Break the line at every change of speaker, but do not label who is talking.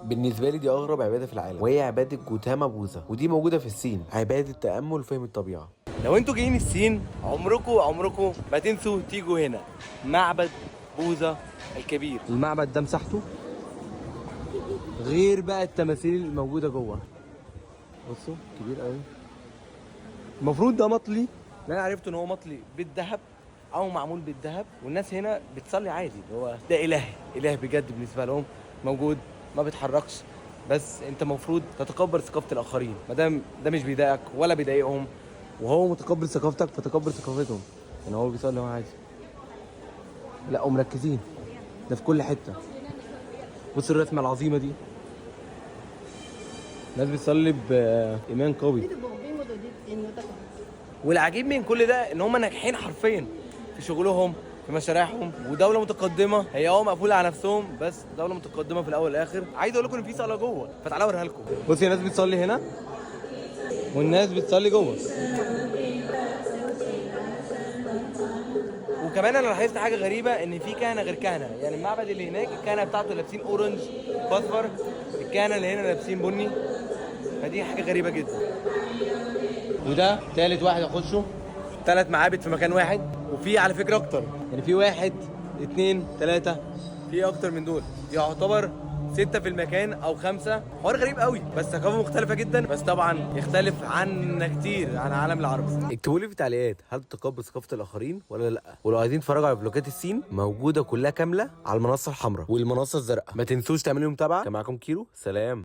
بالنسبة لي دي اغرب عباده في العالم، وهي عباده جوتاما بوذا، ودي موجودة في الصين، عباده تامل وفهم الطبيعة. لو انتوا جايين الصين عمركم ما تنسوا تيجوا هنا معبد بوذا الكبير. المعبد ده مساحته غير بقى التماثيل الموجودة جوه. بصوا كبير قوي. المفروض ده مطلي، اللي انا عرفته ان هو مطلي بالذهب او معمول بالذهب، والناس هنا بتصلي عادي، اللي هو ده اله، اله بجد بالنسبة لهم، موجود ما بيتحركش. بس انت المفروض تتقبل ثقافة الاخرين، ما دام ده مش بيضايقك ولا بيضايقهم، وهو متقبل ثقافتك فتقبل ثقافتهم. يعني هو بيصلي هو عادي، لا ومركزين ده في كل حتة. بص الرسمة العظيمة دي، الناس بتصلي بايمان قوي. والعجيب من كل ده ان هم ناجحين حرفيا في شغلهم، في مشاريعهم، ودولة متقدمة. هي مقفولة على نفسهم، بس دولة متقدمة في الاول والاخر. عايز اقول لكم ان في صلاة جوه، فتعالوا اوريها لكم. بصي الناس بتصلي هنا والناس بتصلي جوه. وكمان انا لاحظت حاجة غريبة، ان في كهنة غير كهنة. يعني المعبد اللي هناك الكهنة بتاعته لابسين orange فاصفر، الكهنة اللي هنا لابسين بني، فدي حاجة غريبة جدا. وده تالت واحد اخشه، 3 معابد في مكان واحد. وفي على فكرة اكتر، يعني في 1 2 3، في اكتر من دول، يعتبر 6 في المكان او 5. حوار غريب قوي، بس ثقافة مختلفة جدا، بس طبعا يختلف عنا كتير عن العالم العربي. اكتبوا لي في التعليقات هل تتقبل ثقافة الاخرين ولا لا، ولو عايزين تتفرجوا على فلوجات الصين موجودة كلها كاملة على المنصة الحمراء والمنصه الزرقاء. ما تنسوش تعملوا متابعه. كان معاكم كيرو، سلام.